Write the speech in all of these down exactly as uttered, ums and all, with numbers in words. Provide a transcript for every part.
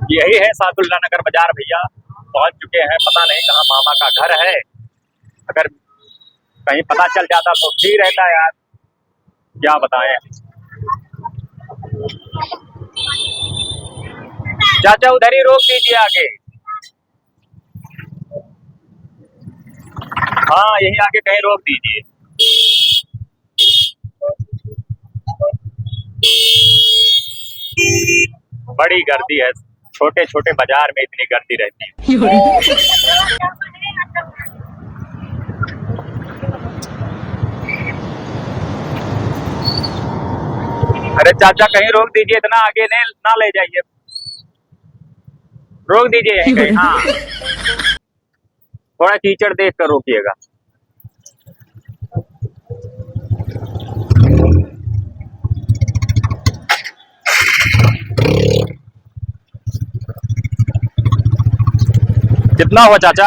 यही है सादुल्ला नगर बाजार भैया, पहुंच चुके हैं। पता नहीं कहाँ मामा का घर है, अगर कहीं पता चल जाता तो ठीक रहता यार, क्या बताएं। चाचा उधर ही रोक दीजिए आगे। हाँ, यहीं आगे कहीं रोक दीजिए। बड़ी गर्दी है, छोटे छोटे बाजार में इतनी गर्दी रहती है। अरे चाचा, कहीं रोक दीजिए, इतना आगे नहीं, ना ले जाइए, रोक दीजिए यहीं कहीं। हाँ, थोड़ा कीचड़ देख कर रोकिएगा। कितना हुआ चाचा?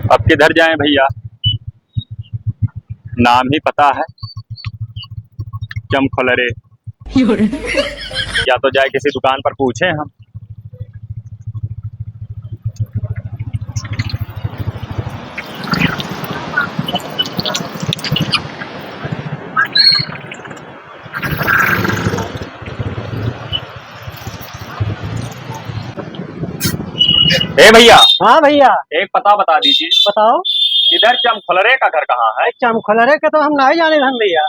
अब किधर जाएं भैया, नाम ही पता है, चमखोलरे। या तो जाए किसी दुकान पर पूछें हम। ए भैया, हाँ भैया। एक पता बता दीजिए। बताओ। इधर चमखोलरे का घर कहाँ है? चमखोलरे के तो हम नहीं जाने हम भैया,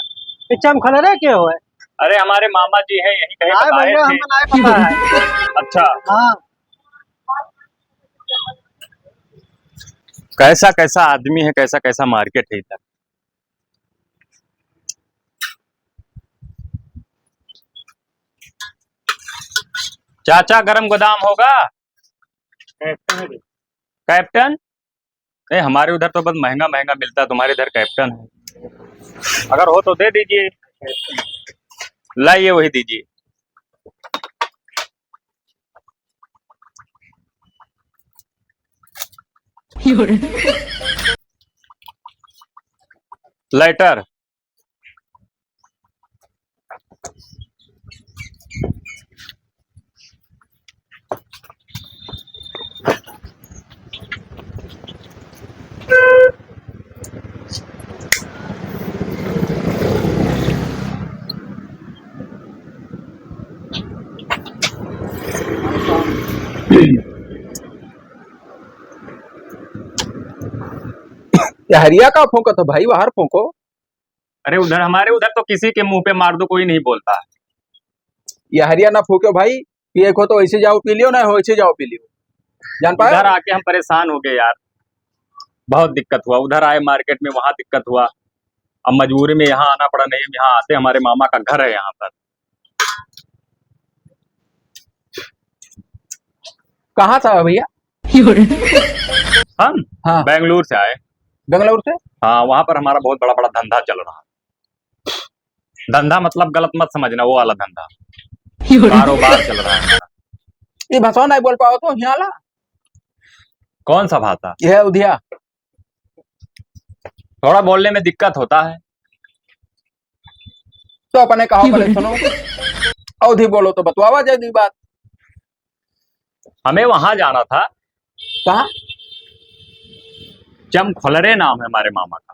ये चमखोलरे के हो है? अरे, हमारे मामा जी हैं, यहीं कहीं बताए थे। अच्छा। हाँ। कैसा कैसा आदमी है, कैसा कैसा मार्केट है इधर। चाचा, गरम गोदाम होगा? कैप्टन? नहीं, हमारे उधर तो बहुत महंगा महंगा मिलता है, तुम्हारे इधर कैप्टन है। अगर हो तो दे दीजिए। लाइए, वही दीजिए। लाइटर। ये हरिया का फोंकत हो भाई, बाहर फोंको। अरे उधर, हमारे उधर तो किसी के मुंह पे मार दो, कोई नहीं बोलता। ये हरिया ना फूक्यो भाई, पिए को तो ऐसे जाओ पी लियो, ना हो ऐसे जाओ पी लियो। जान पाए? उधर आके हम परेशान हो गए यार, बहुत दिक्कत हुआ। उधर आए मार्केट में, वहां दिक्कत हुआ, अब मजबूरी में यहाँ आना पड़ा। नहीं, हम यहाँ आते, हमारे मामा का घर है यहाँ पर। कहाँ से आए भैया? हम हाँ। बेंगलुरु से आए। बेंगलुरु से? हाँ, वहाँ पर हमारा बहुत बड़ा बड़ा धंधा चल रहा है। धंधा मतलब गलत मत समझना, वो वाला धंधा। कारोबार चल रहा है हमारा। ये भाषा नहीं बोल पाओ तो यहाँ ला? कौन सा भाषा? यह अवधिया। थोड़ा बोलने में दिक्कत होता है। तो अपने कहा, अपने सुनो। अवधी बोलो तो बतवावा जाएगी बात। हमें वहां जाना था। कहाँ? चमखोलरे नाम है हमारे मामा का।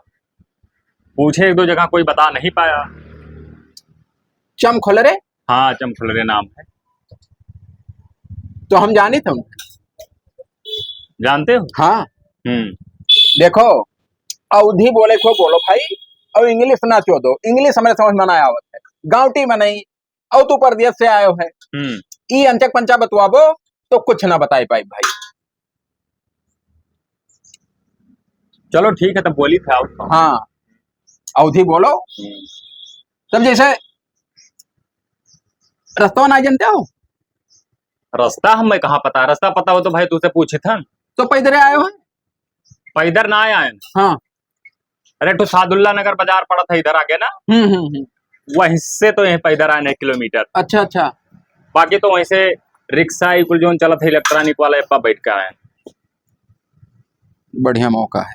पूछे एक दो जगह, कोई बता नहीं पाया। चमखोलरे? हाँ, चमखोलरे नाम है। तो हम जानी थे उनको। जानते हो? हाँ। हम्म। देखो, अवधी बोले को बोलो भाई, और English ना चोदो। English हमारे समझ में ना आवत है। गाँवटी में नहीं, और तू परदेस से आयो है। हम्म। ई अंचक पंचा बतवाबो, तो कुछ ना बताई पाई भाई। चलो ठीक है, तब बोली था। हाँ, अवधी बोलो। हम्म। तब जैसे रस्ता ना जानते हो? रस्ता हमें कहाँ पता, रस्ता पता हो तो भाई तुझसे पूछे था। तो पैदरे आयो है? पैदर ना आए हैं। हाँ। अरे, एक ठो सादुल्ला नगर बाजार पड़ा था इधर आगे ना। हम्म, हम्म, हम्म। वहीं से तो यहीं पैदर आए हैं किलोमीटर। अच्छा, अच्छा। बाकी तो वैसे रिक्शा, ई कुल जौन चलत है electronic वाला, एप्पा बैठ के आए। बढ़िया मौका है।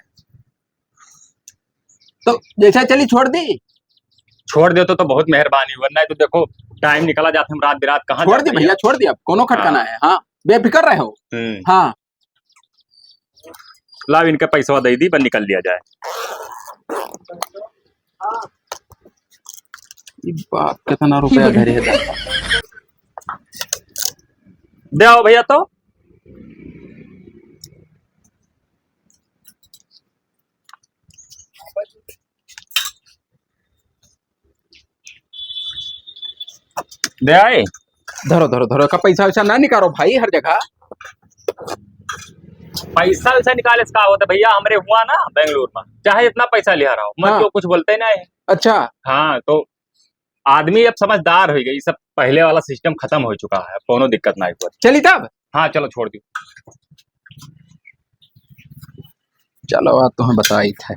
तो जैसा चली, छोड़ दी? छोड़ दे तो, तो बहुत मेहरबानी हुआ, नहीं तो देखो, time निकला जात, हम रात बिरात कहाँ छोड़ जाते दी भैया, हैं? छोड़ दी, अब कोनो खटका हाँ। ना है। हाँ, बेफिक्र रहो। हम्म। हाँ। लाओ, इनके पैसवा दे दी, बस निकल लिया जाए। ई बाप, कितना रुपया धरे है दादा। दे आओ भैया तो। दे आए। धरो, धरो, धरो, का पैसा वैसा ना निकालो भाई, हर जगह। पैसा वैसा निकाले से का होता भैया, हमरे हुआ ना बेंगलुरु में, चाहे इतना पैसा लिया रहो, मैं हाँ। क्यों कुछ बोलते ही नहीं। अच्छा। हाँ, तो आदमी अब समझदार हो गई, सब पहले वाला system खत्म हो चुका है, कोनो दिक्कत ना हुआ। चली तब? हाँ, चलो, छोड़ दी। चलो, आज तो हम बताई थे।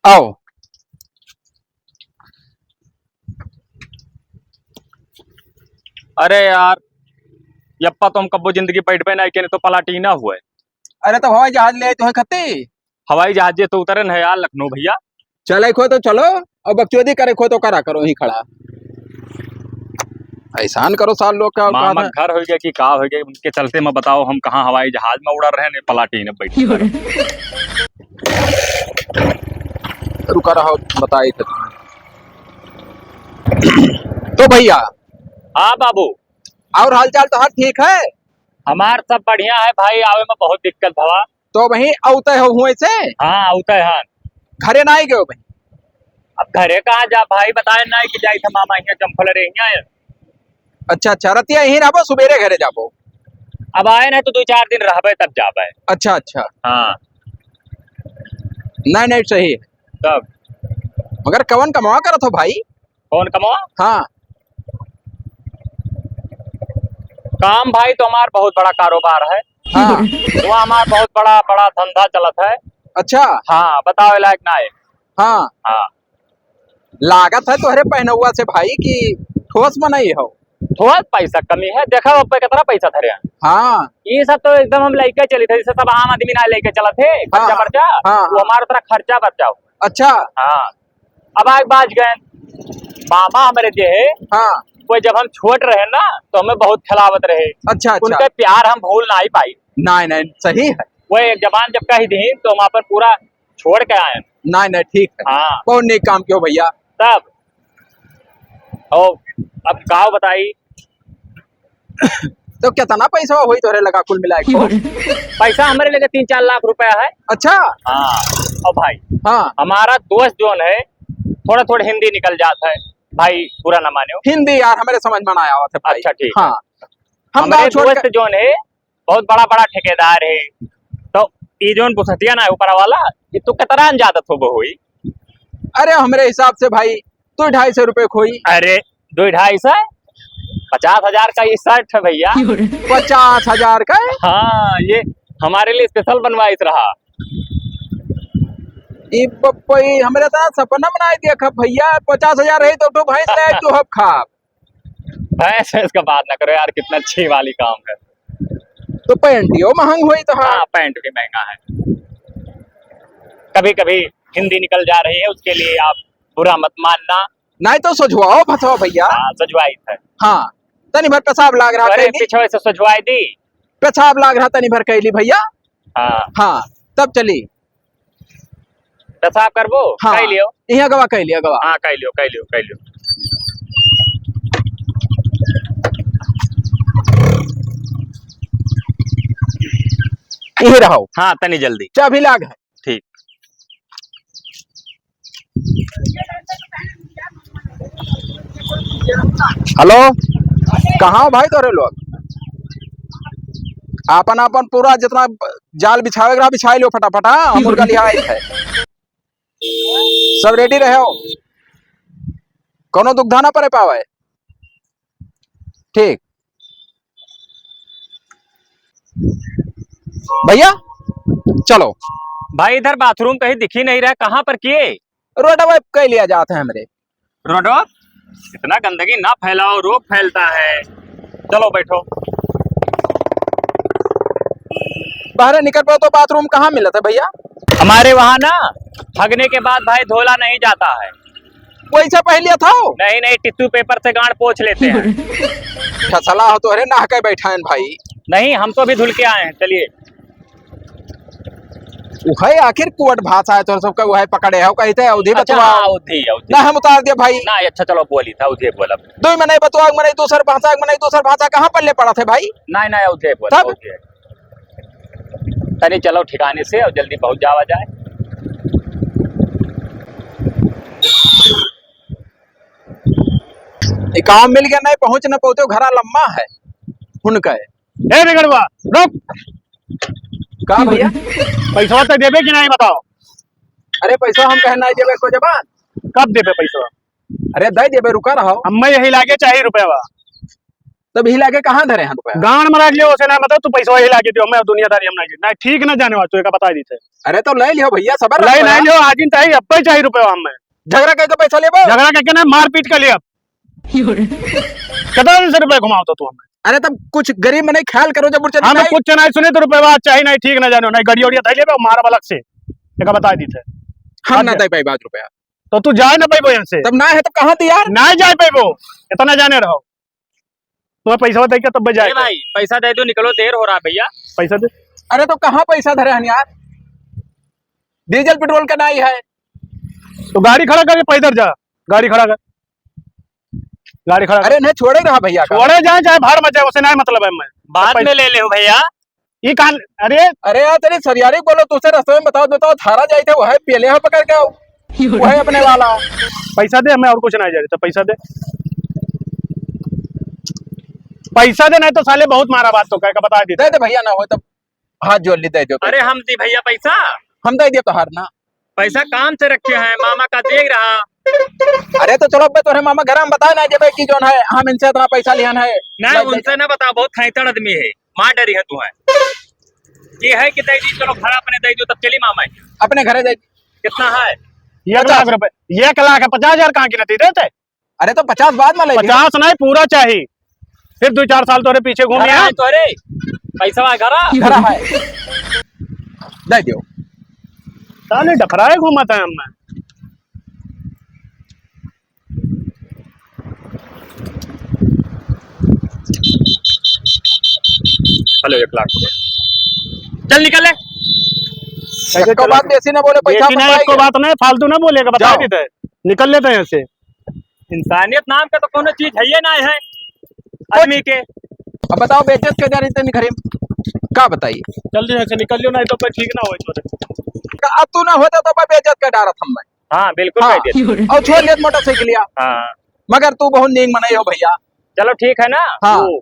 आओ। अरे यार, यप्पा तो हम कब्बो जिंदगी बैठबे नहीं केने, तो पलाटी ना हुए। अरे, तो हवाई जहाज ले आए तो है खत्ती? हवाई जहाज जे तो उतरे न है यार लखनऊ भैया। चले खो तो चलो, और बकचोदी करे खो तो करा करो ही खड़ा। एहसान करो सार लोग का, और का मामा था? घर हो गया कि का हो गया, उनके चलते मैं बताओ हम कहाँ हवाई जहाज में उड़ा रहे ने, पलाटी ने बैठ कर। रुका रहो, बताई थे। तो भैया। हाँ बाबू। और हालचाल तो हर ठीक है? हमार सब बढ़िया है भाई, आवे में बहुत दिक्कत भवा। तो वहीं औते हो हुए से? हाँ, औते हैं। घरे ना आई गयो भाई? अब घरे कहाँ जा भाई, बताए ना कि जाई थे मामा यहाँ जमफल रे यहाँ। अच्छा, अच्छा, रतिया यहीं रहबो, सुबेरे घरे जाबो? अब आए ना तो दो चार दिन रहबे तब जाबे। अच्छा, अच्छा। हाँ। नहीं, नहीं, सही है। तब? मगर कवन कमवा करत हो भाई? कौन कमवा? हाँ। काम भाई तो हमार बहुत बड़ा कारोबार है। हाँ। वो हमार बहुत बड़ा, बड़ा धंधा चलत है। अच्छा। हाँ, बतावे लायक ना है। हाँ। हाँ। लागत है तोहरे पहनौवा से भाई कि ठोस मनई हो। ठोस पैसा कमी है, देखा अब पे कितना पैसा धरे हैं। हाँ। ये सब तो एकदम हम लेके चली थे, जैसे सब आम आदमी ना लेके चलत है, खर्चा हाँ। बर्चा, हाँ, वो हाँ। हमारा तरह खर्चा बर्चा हो। अच्छा। हाँ। अब आग बाज गए। मामा हमरे जे है, हाँ। वो जब हम छोट रहे ना, तो हमें बहुत खिलावत रहे। अच्छा, अच्छा। उनके प्यार हम भूल ना ही पाई। नहीं, नहीं, सही है। वो एक जबान जब कही दी, तो हम अपन पूरा छोड़ के आए। नहीं, नहीं, ठीक है। हाँ। बहुत नेक काम कियो भैया। तब, ओ, अब का बताई, तो कितना पैसा होई तोहरे लगा कुल मिला के? पैसा हमरे लगे तीन चार लाख रुपया है। अच्छा। हाँ, और भाई, हाँ। हमारा दोस्त जोन है, थोड़ा थोड़ा हिंदी निकल जात है, भाई बुरा ना मानियो। हिंदी यार हमरे समझ में ना आवत है भाई। अच्छा, ठीक है। हाँ। हम हमरे गाँव छोड़ दोस्त के जोन है, बहुत बड़ा बड़ा ठेकेदार है, तो ई जोन बुसटिया ना है ऊपर वाला, ये तो कितना अंजादत हो होई? अरे हमरे हिसाब से भाई दो ढाई सौ रुपये खोई। अरे, दो ढाई सौ? पचास हजार का ये शर्ट है भैया। पचास हजार का? हाँ, ये हमारे लिए special बनवाइस रहा। ई पप्पई, हमरे तो सपना में नाई देखब भैया, पचास हजार रही तो दो भैंस ले तू हब खाब। भैंस, भैंस का बात ना करो यार, कितना अच्छी वाली काम है। तो पैंटियो महंग होई तो हाँ। हाँ, पैंट भी महंगा है। कभी कभी हिंदी निकल जा रही है, उसके लिए आप बुरा मत मानना। नहीं तो सजवाओ फसवा भैया। हाँ, सजवाई है। हाँ, तनी भर पेशाब लाग रहा अरे, कैली। पीछे से सजवाई दी। पेशाब लाग रहा तनी भर कैली भैया। हाँ। हाँ, तब चली। पेशाब करबो? हाँ। कह लियो। यहाँ गवा कह लियो, गवा। हाँ, कह लियो, कह लियो, कह लियो। यही रहो। हाँ, तनी जल्दी। चाबी लाग है। ठीक। हेलो, कहाँ हो भाई तोरे लोग? आपन, आपन पूरा जितना जाल बिछावे के रहा, बिछाई लो फटाफट, हाँ? मुर्गा लिहाई है। सब ready रहे हो, कोनो दुविधा ना पड़े पावे। ठीक भैया, चलो। भाई, इधर bathroom कहीं दिख ही नहीं रहा, कहाँ पर किए? रोडवा पे कह लिया जात है हमरे। रोडवा? इतना गंदगी ना फैलाओ, रोग फैलता है। चलो बैठो। बाहर निकल पाओ तो बाथरूम कहाँ मिलत है भैया? हमारे वहाँ ना हगने के बाद भाई धोला नहीं जाता है। वैसा पहले था? नहीं, नहीं, टिश्यू पेपर से गांड पोंछ लेते हैं। फसला हो तो अरे नहा के बैठा है भाई। नहीं, हम तो अभी धुल के आए हैं, चलिए। उहै आखिर कोट भाषा है तोर सबका, उहै पकड़े हो, कहते हैं अवधी अच्छा, बतवा। हाँ, अवधी, अवधी। ना हम उतार दिया भाई। ना, अच्छा, चलो, बोली था, अवधी बोला। दो मनई बतवा, एक मनई दूसर भाषा, एक मनई दूसर भाषा, कहाँ पल्ले पड़ा थे भाई? नहीं, नहीं, अवधी बोला, तब? अवधी। तनी चलो ठिकाने से और जल्दी पहुंच जावा जाए। ये काम मिल गया, नहीं पहुंच न पहुंचे, घरा लम्बा है उनका है। ए बिगड़वा, रुक। का भैया? पैसवा तो देबे कि नहीं बताओ? अरे पैसा हम कहे नहीं देबे को जबान। कब देबे पैसवा? अरे दे देबे, रुका रहो। हमें यही लागे चाही रुपया। तब ही लागे कहाँ धरे हैं रुपया? गांड में रख लियो, उसे ना मतलब तू पैसवा ही लागे दियो, मैं दुनियादारी हम नहीं, नहीं ठीक ना जाने वाला तू एक बता दी थे। अरे तो ले लियो भैया, सबर ले रखो नहीं यार। लियो, आज ही चाहिए, अब ही चाहिए रुपया हमें। झगड़ा करके पैसा लेबो? झगड़ा करके ना, मारपीट कर लिया। कितना दिन से रुपया घुमाओ तो तू हमें? अरे तब कुछ गरीब मने ख्याल करो, जब उर्चन हम नहीं कुछ नहीं सुने तो रुपया चाहिए नहीं, ठीक ना जानो, नहीं गड़िया उड़िया धैले बे, मारा बलक से। एक बता दी थे। हम ना दे पाई बात रुपया। तो तू जाए ना पाइबो यहाँ से। तब ना है तब कहाँ थी यार? ना जाए पाइबो, इतना जाने रहो। तुम्हें पैसा दे के तब जाए ए भाई, पैसा दे दो, निकलो, देर हो रहा है भैया। पैसा दे। अरे तो कहाँ पैसा धरे हन यार? डीजल पेट्रोल का नहीं है। तो गाड़ी खड़ा करके पैदल जा, गाड़ी खड़ा कर, गाड़ी खड़ा कर। अरे नहीं, छोड़े रहा भैया का। छोड़े जाए चाहे भाड़ मचे, उसे नहीं मतलब है मैं। बाद में ले ले भैया। ये कान, अरे। अरे यार, तेरी सरियारी बोलो, तुझसे रस्ते में बताओ, बताओ, थारा जाए थे, वह पेले हो पकड़ के आओ। वह अपने वाला। पैसा दे, हमें और कुछ नहीं जाए, तो पैसा दे। पैसा दे, नहीं तो साले बहुत मारा बात तो कह के बता दी। दे दे भैया, ना हो तब हाथ जोड़ ली, दे दो। अरे हम दी भैया पैसा। हम दे दिया तोहार ना। पैसा काम से रखे हैं, मामा का दे रहा। अरे तो चलो, अबे तोहरे मामा घर हम बताए ना जेबे कि जौन है, हम इनसे इतना पैसा लिहन है। नहीं, उनसे ना बताओ, बहुत खैतड़ आदमी है, मार डरी है तू है। ये है कि दे दी, चलो घर अपने दे दो, तब चली मामा। अपने घरे दे। कितना है? एक लाख रुपए। एक लाख है, पचास हजार कहाँ की रहती देते? अरे तो पचास बाद में ले लियो। पचास नहीं, पूरा चाही। फिर दो चार साल तोरे पीछे घूमी घरा है। है तोरे? पैसा है घरा? घरा है। दे दियो। साले डफराए घूमत है हमें। हेलो, एक लाख रुपए। चल निकल ले। एको बात बेसी ना बोले, पैसा एको बात नहीं, फालतू ना बोलेगा, बता देते हैं। निकल लेते हैं यहाँ से। इंसानियत नाम का तो कोनो चीज है ही ना है आदमी के। अब बताओ, बेइज्जत के जा रही तेरी घरे में? का बताई? जल्दी यहाँ से निकल लियो, नहीं तो फिर ठीक ना होए तोरे। अब तू ना होता तो मैं बेइज्जत कर डारत हम मैं। हाँ, बिल्कुल हाँ। बेइज्जत। और छोड़ लेत मोटरसाइकिलिया। हाँ। मगर तू बहुत नीक मनई हो भैया। चलो ठीक है ना। हाँ। तू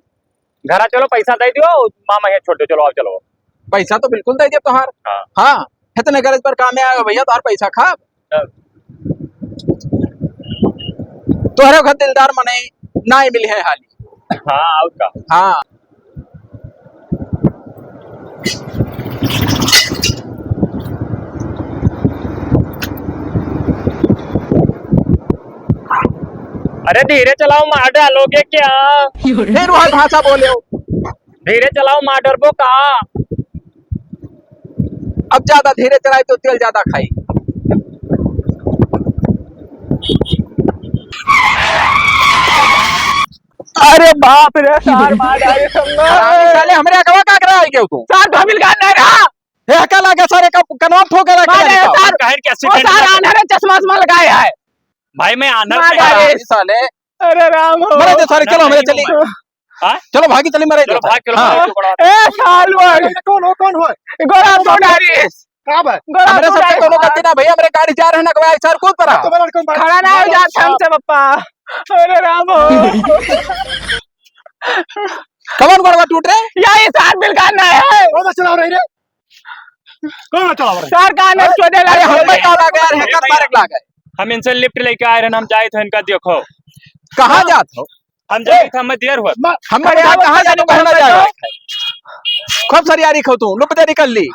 घरा चलो, पैसा दे दियो, मामा ये छोड़ दो, चलो आओ, चलो। पैसा तो बिल्कुल दे दियो तोहार। हाँ। हाँ, इतने गरज पर काम में आयो भैया, तोहार पैसा खाब। हाँ। तोहरे घर दिलदार मनई नाई मिली है हाली। हाँ, और का? हाँ। अरे धीरे चलाओ, मार डालोगे क्या? फिर वह भाषा बोले हो। धीरे चलाओ, मार डरबो का? अब ज्यादा धीरे चलाई तो तेल ज्यादा खाई। अरे बाप रे, सार मार डाले तुमने। हरामी साले, हमरे अगवा का करा है क्यों तू? सार धमिल गान नहीं रहा। हे का लगा सारे का कनवा ठोक रहा मार है। सार, काहे के वो accident सार हुआ? आन्हर है, चश्मा वश्मा लगाए है। भाई मैं आन्हर मार नहीं डाले। हूँ। साले। अरे राम हो। मरे दे सारे, चलो, मरे चली। हाँ? चलो, भागी चली, मरे चलो, दे। भाग, चलो, हाँ। भाग, चलो, बड़ा। ए, सालवन। कौन हो, कौन हो? गोरा तो डालिस। का बा? गोरा हमरे तो सबसे डालिस। कोनो गलती ना भैया, हमरे गाड़ी जा रहे ना, कोई सर कूद पड़ा। तो बड़ा कौन बा? खड़ा ना हो जात हमसे, पप्पा। अरे राम हो। कौन गोड़वा टूट रहे? यही साथ मिल का ना है। कौन चला रही रे? कौन चला रही? सार का ने चोदे अरे, लगे। हम पे का लगा है, हेकर मारे लगा है। हम इनसे lift लेके आए रहे, हम जाए थे इनका देखो। कहाँ जात हो? हम जाए थे, हमें देर हुआ। हम खड़े यहाँ हो, कहाँ जाने को ना जाए? खूब सरियारी खो तू, लुप दे निकल ली।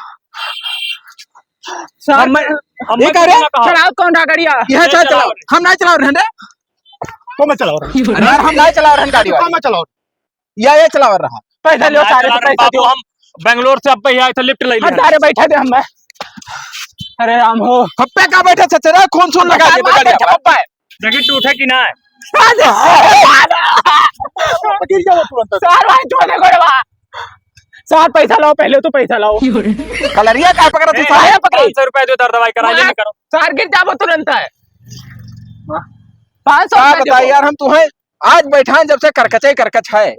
सार, हम, हम ये कह रहे? चलाओ कौन ढाकड़िया? यह ये चलाओ चलाओ। हम नहीं चला रहे हैं। कौन चलाओ रहा? अरे यार, हम नहीं चलाओ रहे गाड़ी वाले। कौन चलाओ? या ये चलाओ रहा। पैसा लियो, सारे से पैसा दियो। हम बेंगलोर से अब भैया इथे lift ले लिया। सारे बैठा दे हम। अरे राम हो। हप्पे का बैठे से तेरा खून सुन लगा दे गाड़ी वाले। जगह टूटे कि ना? गिर जाओ तुरंत। सार भाई, जोड़े गोड़वा। सार, पैसा लाओ, पहले तो पैसा लाओ। कलरिया का पकड़ा तू, ए, सार? पाँच सौ रुपया दो, दर दवाई करा ले, करो। सार, गिर जाबो तुरंत है। पाँच सौ का रुपया बताई दियो। यार, हम तुम्हें आज बैठा जब से करकचे ही करकच है।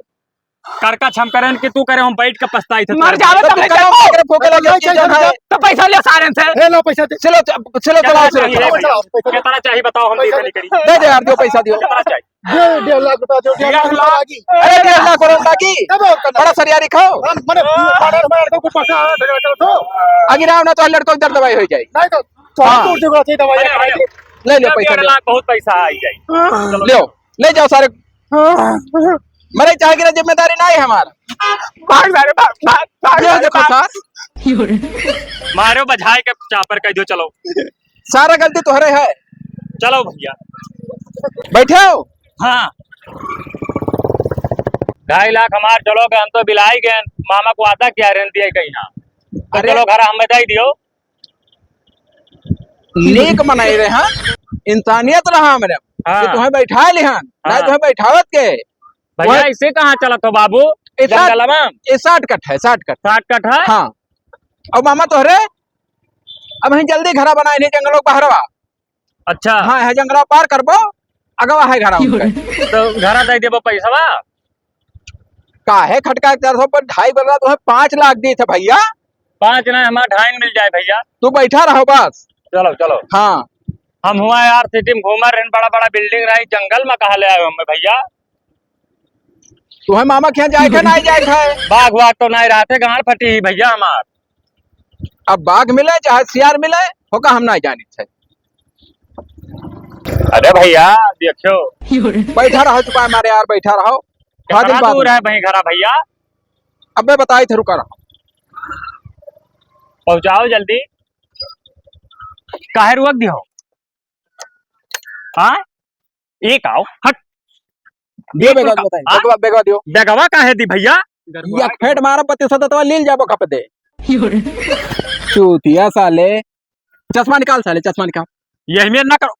करकच हम करें कि तू करे, हम बैठ के पछताई थे। मर जावे तो तब तू ले करो, जाओ। तेरे फूके लगे, चीज़ है। तो पैसा ले सारे से। ए, लो पैसा दे। चलो, चलो, चलो, चलो, चलो। कितना चाहिए? कितना चाहिए बताओ, हम पैसा दे दे। करी। दे दे यार, दो पैसा दियो। कितना चाहिए? दे, डेढ़ लाख रुपया दो, डेढ़ लाख रुपया लागी। अरे, डेढ़ लाख और लागी। तब और करना। बड़ा सरियारी खाओ। हम, मने, पाड़े में लड़कों को पैसा आ, झगड़ा करो तो। आगे राव ना तो लड़कों की दर दवाई हो जाए। नहीं तो, तो हाँ। तोड़ देगा, दे दवाई अरे, करा अरे। दे। ले लो पैसा, डेढ़ लाख बहुत पैसा आ ही जाए। हाँ। चलो। ले जाओ सारे। हाँ। मरे चाहे कि ना, जिम्मेदारी ना है हमार। भाग सारे, भाग, भाग, भाग ये सारे, देखो भाग। सार। मारो बजाए के चापर कह दो, चलो। सारा गलती तोहरे है। चलो भैया। बैठे हो? हाँ। ढाई लाख हमार चलो गए, हम तो बिलाई गए, मामा को वादा किया रहन दिया कहीं ना। तो अरे। चलो घर हम दे दियो। नीक मनई रहे, हाँ? इंसानियत रहा हमरे। हाँ। कि तुम्हें बैठा लिहन, ना हाँ। तुम्हें बैठावत के। भैया, वह इसे कहाँ चलत हो बाबू? ये साठ, जंगलवा? ये साठ कट है, साठ कट। साठ कट है? हाँ। और मामा तोहरे, अब हम जल्दी घरा बनाए नहीं, जंगलों के बहरवा। अच्छा। हाँ, है जंगलवा पार करबो, अगवा है घरा उनका। तो घरा दे देबो पैसवा? काहे खटका चार सौ पर ढाई बदला, तुम्हें पाँच लाख दी थे भैया। पाँच ना, हमारा ढाई मिल जाए भैया। तू बैठा रहो बस। चलो, चलो। हाँ। हम हुआ यार सिटी में घूमा रहे, बड़ा बड़ा बिल्डिंग रही, जंगल में कहा ले आए हो हमें भैया? तुम्हें मामा के यहाँ जाए के नहीं जाए के है? बाघ वाघ तो नहीं रहते, गांड फटी ही भैया हमार। अब बाघ मिले चाहे सियार मिले, होका हम नहीं जानी थे। अरे भैया, देखो। बैठा रहो, चुपा मारे यार, बैठा रहो। कितना दिन बाद दूर है भाई घरा भैया? अबे बताई थे, रुका रहो। पहुँचाओ जल्दी। काहे रुक दियो? हाँ? एक आओ, हट। दियो एक बेगवा, तो बताई। हाँ? बेगवा, बेगवा दियो। बेगवा काहे दी भैया? एक फेंट मारब, बत्तीस सौ तत्वा लील जाबो खप दे। चूतिया साले। चश्मा निकाल साले, चश्मा निकाल। यही मेर ना करो।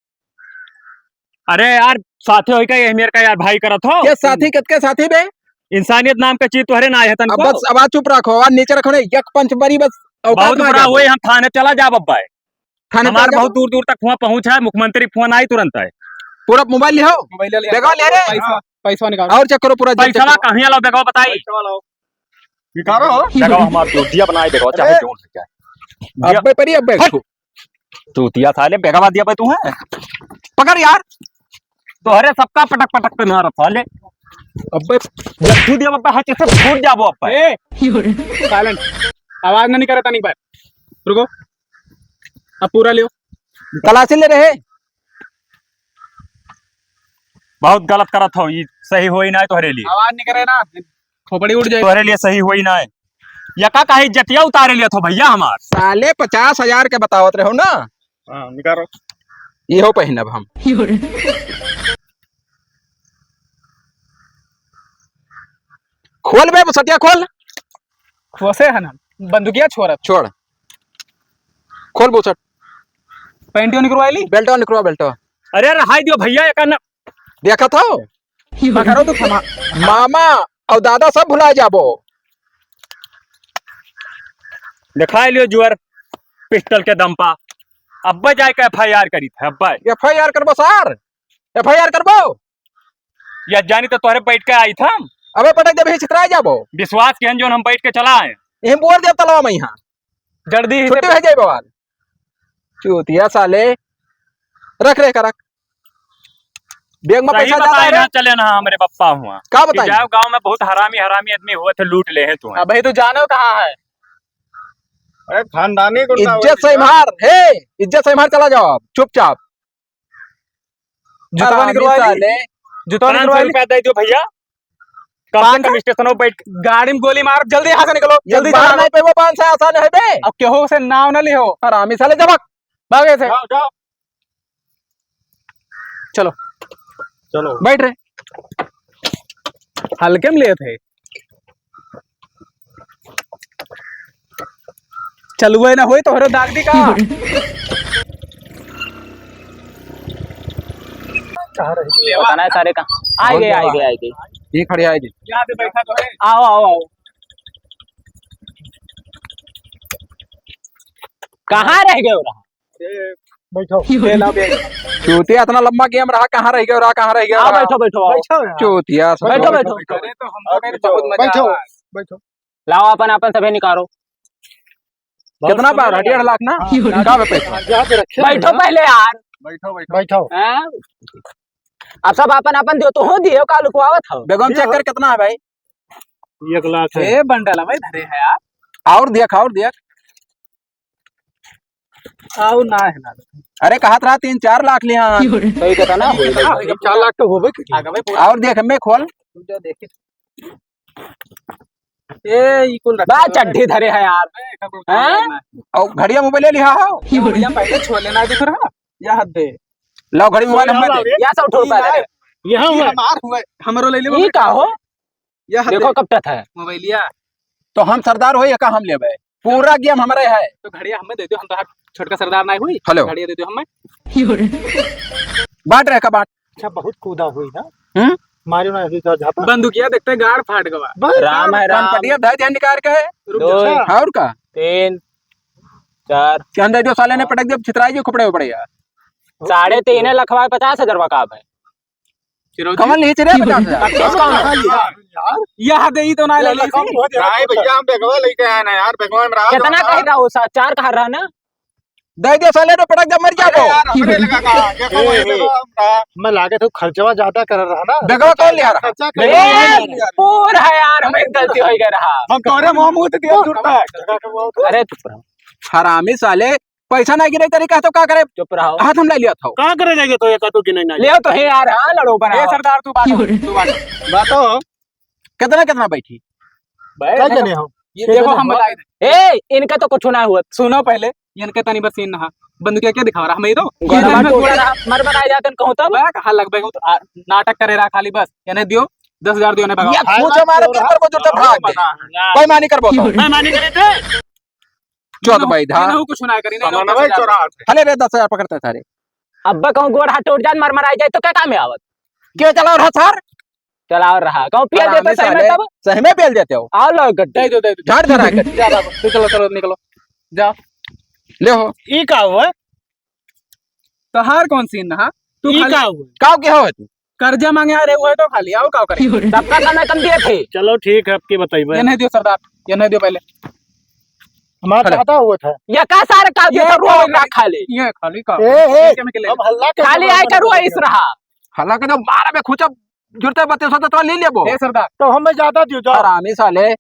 अरे यार, साथी होई का, यही मेर का यार भाई करत हो। के साथी, कितके साथी बे? इंसानियत नाम का चीज तोहरे ना है तन अब को। बस, अब चुप रखो, आवाज नीचे रखो, नहीं, एक पंच बरी बस, औकात बहुत में आ बुरा जाओ। हुए, हम थाने चला जाब अब भाई। थाने हमार चला बहुत जाओ। दूर दूर तक हुआ पहुँच है, मुख्यमंत्री फोन आई तुरंत है। पूरा मोबाइल लिहो। मोबाइल ले ले। बेगवा ले रे। पैसा, पैसा निकाल। और चेक करो पूरा, जेब चेक पैसा करो। कहाँ लाओ बेगवा बताई? पैसा लाओ। निकालो। बेगवा हमार जो दिया बनाए, बेगवा चाहे अरे। जो हो जाए। अब्बे परी, अब्बे हट। छू। चूतिया साले, बेगवा दिया बे तू है। पकड़ यार। तोहरे सबका पटक पटक के मारत साले। अब्बे लट्ठू दिया बे, हाथ से फूट जाबो अब। ए, साइलेंट। आवाज ना निकरे तनिक बार। रुको। अब पूरा लियो। तलाशी ले रहे। बहुत गलत करत हो, ये सही होई ना तोहरे लिए। आवाज निकरे ना, खोपड़ी उड़ जाए। तोहरे लिए सही होई ना। यका काहे इज्जतिया उतारे लिया थो भैया हमार? साले पचास हजार के बतावत रहो ना। हाँ, निकालो। ये हो पहिनब हम। खोल बे, बुसटिया खोल। खोसे है ना, बंदूकिया छोड़त। छोड़। खोल बुसट। पैंटियो निकरवाई ली? बेल्टवा निकरवा, बेल्टवा। अरे रहाई दियो भैया, एक न- देखत हो? पकड़ो तो थमा। मामा और दादा सब भुला जाबो। दिखाई लियो जुअर पिस्टल के दम पा। अब्बे जाए के एफ आई आर करी थे, अब्बे। एफ आई आर करबो सर, एफ आई आर करबो। या जानी तो तोहरे बैठ के आई था। अबे पटक देबे, छितरा जाबो। विश्वास किहन जोन हम बैठ के चला आए। यहीं बोर देब तलवा में यहाँ। जल्दी ही छुट्टी से हो जाए बवाल। चूतिया साले, रख रे का रख। बैंक में सही पैसा ज्यादा बताए है ना, रे। चले ना हमरे पप्पा हुआ। का कि बताई? जाओ गांव में बहुत हरामी, हरामी आदमी हुआ थे, लूट ले हैं तू। अबे तू जानो कहाँ है? अरे खानदानी गुंडा इज्जत से मार, हे, इज्जत से मार, चला जाओ आप, चुपचाप। जूता हरामी निकलवा ली। साले। जूता पाँच सौ निकलवा ली। रुपया दे दो भैया। कम से पाँच सौ? कम स्टेशन पर बैठ। गाड़ी में गोली मार, जल्दी यहाँ से निकलो, एक जल्दी बार चला नहीं लो। पेबो पाँच सौ आसान है बे। अब केहू से नाव ना लिहो। हरामी साले जबक। भागे से। जाओ, जाओ। चलो। चलो। बैठ रे। हल्के में लेत है। चलुए ना होई तोहरे दाग दी का? कहाँ रही? पता नहीं सारे का। आए गए, आए गए, आए गए। ये खड़े आए गए। यहाँ पे बैठा तो है। आओ, आओ, आओ। कहाँ रह गए हो रहा? बैठो। ये ला बे। चूतिया इतना लंबा गेम रहा, कहाँ रह गए रहा, कहाँ रह गए आओ, रहा? बैठो, बैठो, आओ। बैठो यार। चूतिया सब बैठो, बैठो, बैठो। बैठो। अरे तो हमको मेरे बहुत मजा बैठो, आया। बैठो। लाओ अपन, अपन सभी निकालो। बहुत कितना समय बार? लगा। डेढ़ लाख ना? हाँ। का बे पैसा? यहाँ पे रखे बैठो हैं। पहले यार। बैठो, बैठो। बैठो। हैं? अब सब अपन, अपन दियो, तो हो दियो, का लुकवावत हो? बेगम चेक कर कितना है भाई? एक लाख है। ए बंडल में धरे है यार। और देख, और देख। आओ ना है ना। अरे, कहत रहा तीन चार लाख लिहा। सही कहता ना, होई, होई। चार लाख तो होबे करी। आगे भाई, पूरा और देख, मैं खोल। तू जो देखे। ए, ई कुल रखा बा है। चड्ढी धरे है यार। हैं? और घड़िया मोबाइल ले लिहा हो। भैया, पहले छोले ना दिख रहा। या हद दे। लाओ, घड़ी मोबाइल हम दे। या सब उठो पहले। यहाँ ई हुआ। हमार हुआ, हमरो ले ले ई मोबाइल। का हो? यह देखो दे। कब तक है। मोबाइलिया। तो हम सरदार होई, का हम लेबे? पूरा गेम हमरे है। तो घड़िया हमें दे दो, हम तो हर छोटका सरदार ना हुई। हेलो। घड़िया दे दो हमें। बांट रहे का बांट। अच्छा, बहुत कूदा हुई ना। हम्म? मारियो ना अभी तो झापा। बंदूकिया देखते गाड़ फाट गवा। बस। राम है राम। कनपटिया धर ध्यान निकाल के। रुक दो। जा। हाँ, और का? तीन, चार। क्या दे दो साले ने पटक दिया, छितराई जो खपड़े उपड़े यार। साढ़े तीन है, लखवा पचास हजार का है। चिरौंजी? कमल नहीं चिरे पचास हजार। पच्चीस का है। यार, यह दे ही तो ना ले ली। नहीं भैया, हम बेगवा लेके आए ना यार, बेगवा में रहा कितना दो। कह रहा हो सा-, चार कह रहा ना? दे दे साले, तो पटक जब मर जाबो। अरे यार, हमरे लगा का, देखो वही बेगवा में रहा। मैं लागे तो खर्चवा ज्यादा कर रहा ना। बेगवा कौन लिया रहा? खर्चा ए, कर पूरा है यार, हमें गलती हो गई रहा। हम तोरे मुंह मुंह तो दिया जुड़ता है। अरे चुप रहो। हरामी साले, पैसा नहीं गिरे तरीका तो का करे? चुप रहो। हाथ हम ले लिया था। का करे जाएंगे तो एक तो गिने नहीं। ले तो है यार, हाँ, लड़ो बना। ए सरदार, तू बात, तू बात। बातो। कितना, कितना बैठी? भाई, क्या जाने हो? ये देखो, हम बताए दे। ए, इनका तो कुछ ना हुआ। सुनो पहले, इनके तनी बस सीन नहा। बंदूकिया क्या दिखा रहा? हमें ही तो। गोला मार, गोला रहा, मर मर आ जाते हैं, कहूँ तब। मैं कहाँ लग बैठूँ तो, आ, नाटक करे रहा खाली बस। इन्हें दियो, दस हजार दियो, इन्हें भगाओ। ये खोचा मारे, पेपर को जुटा भाग दे। बेईमानी करबो तो। बेईमानी करे थे। चौथ भाई धा। इनहू कुछ ना करी, नहीं, सामान भाई चोरा है। हले रे, दस हजार पकड़ते सारे। अब्बा कहूँ गोड़ हाथ टूट जाए, मर मर आ जाए तो क्या काम है आवत? क्यों चलाओ रहा सर? चलाओ रहा। कहूँ पियल देते सही में तब? सही में पियल देते हो। आओ लो गड्डी। दे दो, दे दो। झाड़ धरा है। जा बाबू, तू चलो, चलो, निकलो। जा। ले हो। ई का हुआ? तोहार कौन सीन रहा? तू ई खाली का हुआ? काव के हो तू? कर्जा मांगे आ रहे हुए तो खाली, आओ काव करे? सबका समय कम दिए थे। चलो ठीक है, अब की बताइबे। ये नहीं दियो सरदार, ये नहीं दियो पहले। हमारा खड़े। चाहता हुआ था। ये का सारे का दियो ये सब रोज का खाली? ये खाली का? ए, ए, ये क्या में के ले? अब हल्ला के खाली आए के रोइस रहा। हल्ला के जो मारा में खुचा जुरते बत्तीस सौ तो ले लेबो। ए सरदार। तो हमें ज्यादा दियो, जाओ। हरामी साले।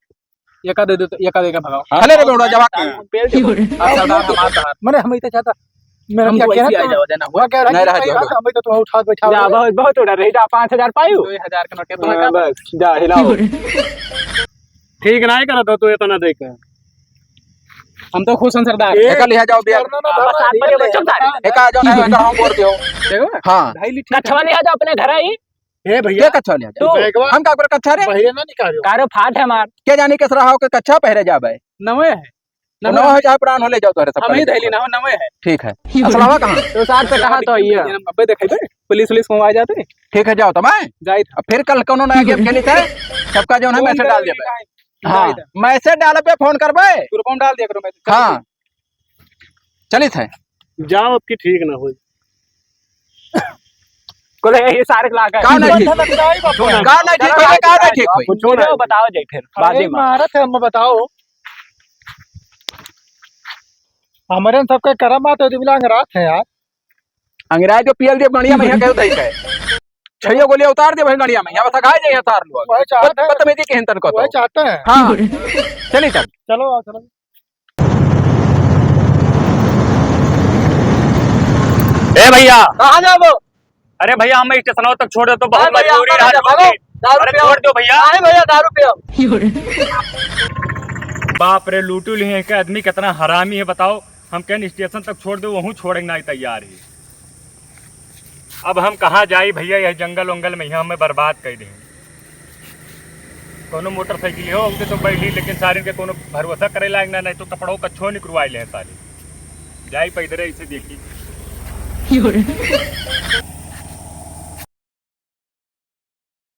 एका दे दे तो, एका दे के भगाओ। हले रे बेवड़ा, जवाब। हम पेल देबो। अब सरदार हमार तहार। मने हम इते चाहता, मेरा हम क्या तो कहना ऐसे ही आ था? जाओ, देना हुआ। मैं कह रहा नहीं कि रहा भाई, जाओ। हम तो तुम्हें उठा बैठा जा, हुआ। बहुत, बहुत उड़ा रही, जा, पाँच हजार पायू। दो हजार के नोट है, तुम्हें हाँ, का? बस, जा, हिलाओ। ठीक नहीं करत हो तू इतना देख के। हम तो खुश हैं सरदार। एक एका लिहा जाओ बिया। करना ना, बस धरना आप नहीं, बच्चों का। एका जो है, एका हम बोल दियो। देखो ना? हाँ। ढाई लीटर कछवा लिहा जाओ अपने घर आई। ए भैया, के कछवा लिया? तू। बैगवा हम का करे कछवा रे? बहिरे ना निकालो। कारो फाट है मार। के जानी किस रहा हो के कछवा पहरे जाबे? नवे है। तो नवे नवे है। हो चाहे पुरान हो, ले जाओ तोहरे सब हम ही पहले। धैली ना हो, नवे है। ठीक है। असलावा कहाँ? तो साथ से कहा तो ये। अबे देखे थे, पुलिस, पुलिस को आ जाते। ठीक है, जाओ तो मैं। जाइत। अब फिर कल कोनो नया गेम खेली थे, सबका जो है मैसेज डाल देबे। हाँ, मैसेज डाल पे फोन करबे। ग्रुप में डाल दिया करो मैसेज। हाँ। चलित है। जाओ, अब की ठीक ना होई। कोले ये सारे लाग गए। का नहीं ठीक? का नहीं ठीक होई? का नहीं ठीक होई? कुछ ना। बताओ जाई फिर, बाद अरे में। मारत है, हम बताओ। हमरे सबके करम बात है, दिवला अंगरात है यार। अंगराज जो पियल दिए गणिया में यहाँ कहो तई है। छइयो गोलियां उतार दे वही गणिया में, यहाँ बस गाय जाए तार लोग। वही चाहते हैं। बदतमीजी के हिंतन को वही तो। चाहते हैं। हाँ। चलिए तब। चलो, आओ, चलो। ए भैया। कहाँ जाबो? अरे भैया, हमें स्टेशनों तक छोड़ दे तो बहुत अरे भैया, मजबूरी हम रहा। ना जाबो। दारू अरे पियो। छोड़ दो भैया। अरे भैया, दारू पियो। बाप रे, लूटू लिहे के आदमी कितना हरामी है बताओ। हम कहें स्टेशन तक छोड़ दो, वहूँ छोड़े ना तैयार है। अब हम कहाँ जाई भइया, यह जंगल वंगल में यहाँ हमें बर्बाद कइ देहें। कउनो मोटरसाइकिल हो उनके तो बैठी, लेकिन सारिन के कउनो भरोसा करे लायक ना, नहीं तो कपड़ो कच्छो निकरवाइ लेहें सारे। जाई पैदरे इसे देखी।